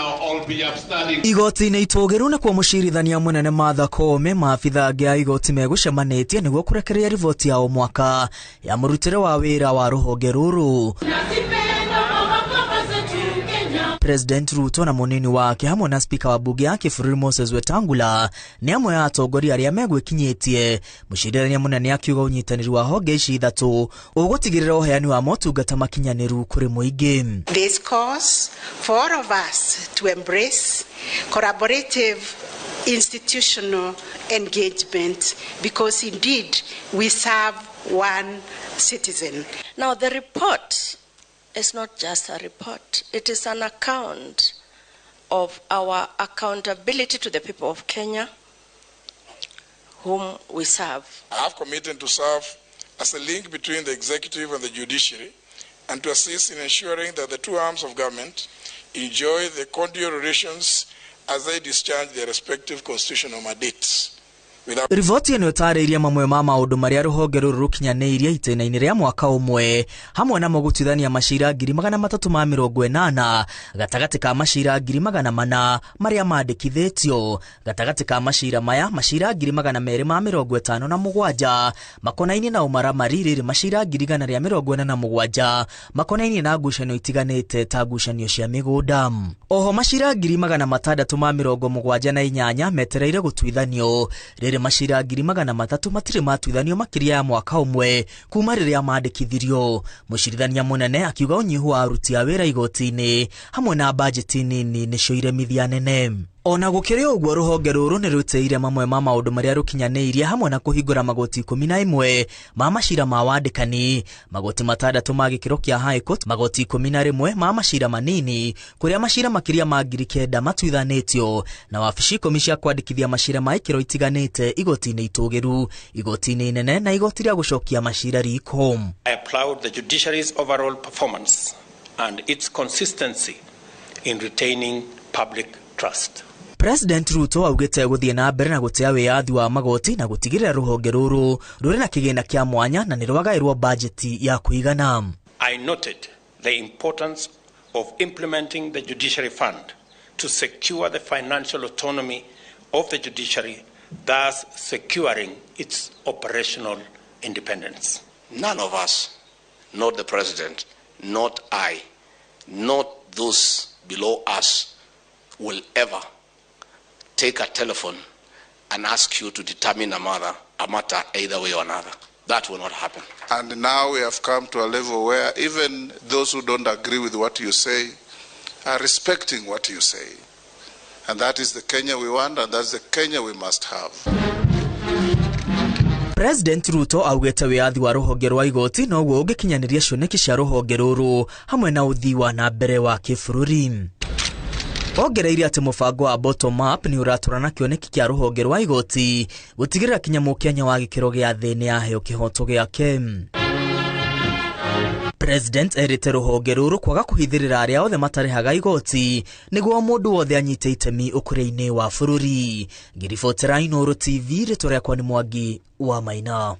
now all be upstanding. Igoti-inĩ itũgĩru nĩkuo mũcirithania mũnene Martha Koome maabitha angĩ a igoti megũcemanĩtie nĩguo kũrekereria riboti ya o mwaka ya mũrutĩre wa wĩra wa rũhonge rũrũ. President Ruto na mũnini wake hamwe na spika wa bunge ya kĩbũrũri Moses Wetangula nĩ amwe a atongoria arĩa megwĩkinyĩtie. Mũcirithania mũnene akiuga ũnyitanĩri wa honge ici ithatũ ũgũtigĩrĩra ũheani wa motungata makinyanĩru kũrĩ mũingĩ. This calls for all of us to embrace collaborative institutional engagement because indeed we serve one citizen. Now the report is not just a report, it is an account of our accountability to the people of Kenya whom we serve. I have committed to serve as a link between the executive and the judiciary and to assist in ensuring that the two arms of government enjoy the cordial relations as they discharge their respective constitutional mandates. Riboti ĩno ĩtarĩirie mamwe ma maũndũ marĩa rũhonge rũrũ rũkinyanĩirie itĩna-inĩ rĩa mwaka ũmwe, hamwe namo gũtuithania macira 380,000 gatagatĩ ka macira 400,000 marĩa mandĩkithĩtio. Gatagatĩ ka macira maya, macira 257,000 makonainie na ũmaramari, rĩrĩ macira 147,000 makonainie na ngucanio itiganĩte ta ngucanio cia mĩgũnda. Oho macira 678,078 metereire gũtuithanio, rĩrĩ macira 300,000 matirĩ matuithanio makĩria ya mwaka ũmwe kuma rĩrĩa mandĩkithirio. Mũcirithania mũnene akiuga ũnyihu wa aruti a wĩra igoti-inĩ hamwe na bajeti nini nĩcio iremithia nene. Ona gũkĩrĩ ũguo, rũhonge rũrũ nĩ rũtĩire mamwe ma maũndũ marĩa rũkinyanĩirie hamwe na kũhingũra magoti 11 ma macira ma wandĩkani, magoti 6 ma gĩkĩro kĩa High Court, magoti 11 ma macira manini kũrĩa macira makĩria ma 9,000 matuithanĩtio, na wabici 10 cia kwandĩkithia macira ma ikĩro itiganĩte igoti-inĩ itũgĩru, igoti-inĩ inene na igoti rĩa gũcokia macira riko. I applaud the judiciary's overall performance and its consistency in retaining public trust. President Ruto augĩte gũthiĩ na mbere na gũtĩa wĩyathi wa magoti na gũtigĩrĩra rũhonge rũrũ rũrĩ na kĩgĩna kĩa mwanya na nĩ rwagaĩrwo bajeti ya kũigana. I noted the importance of implementing the Judiciary Fund to secure the financial autonomy of the judiciary, thus securing its operational independence. None of us, not the president, not I, not those below us, will ever take a telephone and ask you to determine a matter either way or another. That will not happen. And now we have come to a level where even those who don't agree with what you say are respecting what you say. And that is the Kenya we want, and that's the Kenya we must have. President Ruto augĩte wĩyathi wa rũhonge rwa igoti noguo ũngĩkinyanĩria cioneki cia rũhonge rũrũ hamwe na ũthii wa na mbere wa kĩbũrũri. Ongereire atĩ mũbango wa bottom up nĩ ũratwarana kĩoneki kĩa rũhonge rwa igoti gũtigĩrĩra kinya mũkenya wa gĩkĩro gĩa thĩ nĩ aheo kĩhoto gĩake. President erĩte rũhonge rũrũ kwaga kũhithĩrĩra arĩa othe matarĩhaga igoti nĩguo mũndũ wothe anyite itemi ũkũria-inĩ wa bũrũri. Ngĩribotera Inooro TV, rĩtwa rĩakwa nĩ Mwangi wa Maina.